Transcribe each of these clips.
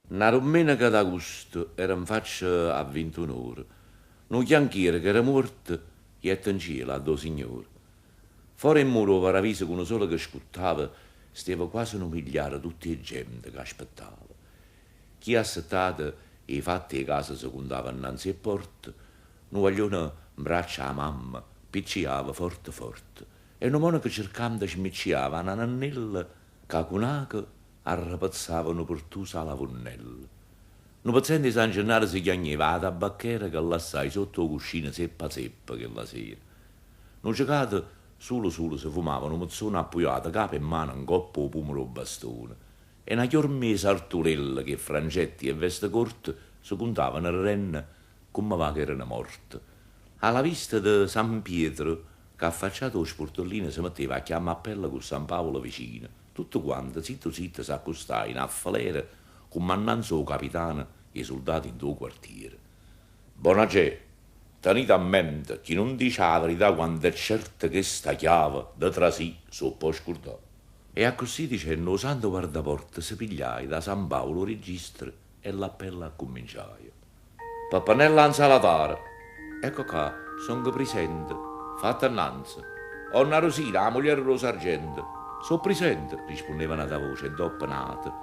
Na dummeneca d'agosto, era 'nfaccia a vintun'ore, nu chianchiere ch'era muorto jette 'ncielo add' 'o Signore. Fore 'e mmura 'o Paraviso cu nu sole che scuttava, steva quase nu migliaro tutt' 'e gente che aspettava. Chi assettato 'e fatte 'e casa se cuntava nnanz' 'e pporte, nu guaglione 'mbraccio 'a mamma picciava forte forte e nu monaco cercando smicciava a na nennella ca cu n'aco arrepezzava nu pertuso 'a la vunnella. Nu pezzente 'e San Gennaro se chiagneva 'a tabacchera che lassaje sott' 'o cuscino zeppa zeppa chella sera. Nu cecato sulo sulo se fumava nu mezzone appujato capa e mano 'ncopp' 'o pumo d' 'o bastone e na chiorma 'e sartulelle cu 'e frangette e 'e veste corte se cuntavano rerenno comme va ch'erano morte. A la vista de San Pietro ca affacciato 'o spurtellino se metteva a chiammà appello cu San Paolo vicino, tutte quante zittu zitto s'accustajeno a filera comme annanze 'o capitano 'e suldate 'int' 'o quartiere. Bona gè, tenite a mente, chi nun dice 'a verità quant'è certo chesta chiave de trasì s' 'o pò scurdà. E accussì dicenno 'o santo guardaporta se pigliaje da San Paolo 'o registro e l'appello accumminciaje. Peppenella 'a 'nzalatara, Ecco ccà, songo prisente, fatte annanze. Onna Rusina, 'a mugliera d' 'o sargente. So' prisente, rispunneva n'ata voce e doppo n'ata.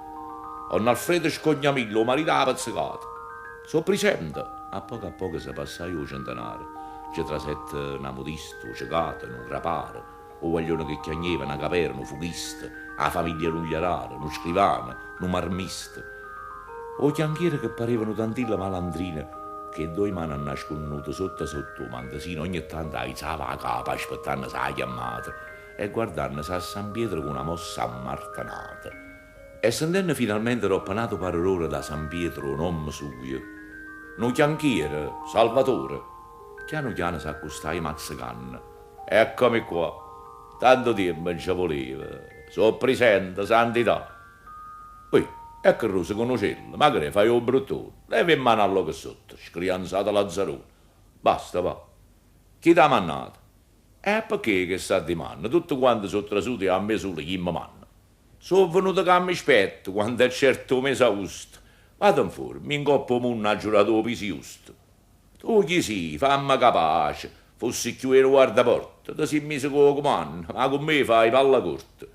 'Onn'Alfredo Scognamillo, 'o marito 'a Pezzecata. So' prisente. A poco a poco se passaje 'o centenaro. Nce trasette na mudista, 'o cecato, nu craparo, 'o guaglione che chiagneva, na capera, nu fuchista, 'a famiglia 'e n'ugliararo, nu scrivano, nu marmista. 'O chianchiere che pareva nu tantillo malandrino, cu 'e ddoje mane annascunnute sotto sotto 'o mantesino, ogne tanto aizava 'a capa aspettannose 'a chiammata e guardannose a San Pietro cu na mossa ammartenata. E sentenno finalmente doppo n'atu paro d'ore da San Pietro 'o nomme sujo, nu chianchiere, Salvatore, chianu chiano s'accustaje mazzecanno, Eccomi qua! Tanto tiempo nce voleva! So' prisente, Santità! Uè, e che roseca 'o nucello, ma che faje 'o bruttone? Leva 'e mmane 'a lloco sotto, scrianzato lazzarone! Basta, va. Chi t'ha mannato? E pecché chesta addimanna? Tutte quante so' trasute e a me sulo chi me manna? So' venuto ca me spetto, quant'è certo 'o mese 'austo. Vado 'nforma, i' 'ncopp' 'o munno aggio dato 'o piso justo. Tu chi si'? Famme capace, fusse cchiù 'e nu guardaporta, te si' miso cu 'o cumanno, ma cu me faje palla corta.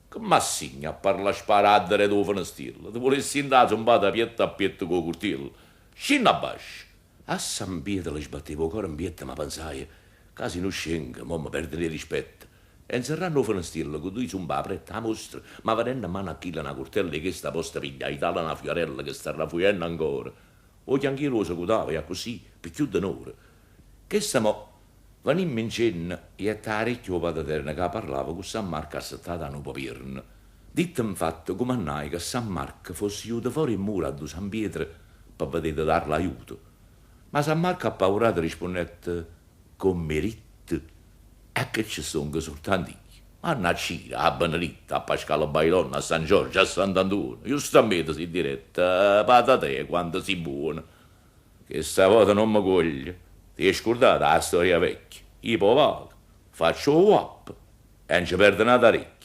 Che m'assigna a parlà spara addereto 'o fenestiello, te vulesse 'int' 'a zumpata pietto a pietto cu 'o curtiello. Scinne abbascio! A San Pietro le sbatteva 'o core 'mpietto ma pensaje, Ca si nun scengo, mo me perdono 'e rispetto. E 'nzerranno 'o fenestiello cu duje zumpe aprette 'a mostra, ma vedenno 'mmano a chillo na curtella 'e chesta posta pigliaje tale na fujarella che starrà fujenno ancora. 'O chianchiero 'o secutava e accussì pe cchiù de n'ora. Chesta mo, venimmencenno, jette 'a recchia 'o Pataterno ca parlava cu San Marco assettato a nu papierno. Ditto 'nfatto, cumannaje che San Marco fosse juto fora 'e mmura addu San Pietro pe vedé de darle aiuto. Ma San Marco appaurato rispunnette, Comm' 'e ditto, e che ce stongo sultanto io. Manna a Ciro, a Beneditto, a Pascale Baylonne, a San Giorgio, a Sant'Antuono, justo a me te si' diretto, Patatè, quanto si' buono. Chesta vota nun me cuoglie, t'hê scurdata 'a storia vecchia, io po' vaco, faccio 'o guappo e nce perdo n'ata recchia.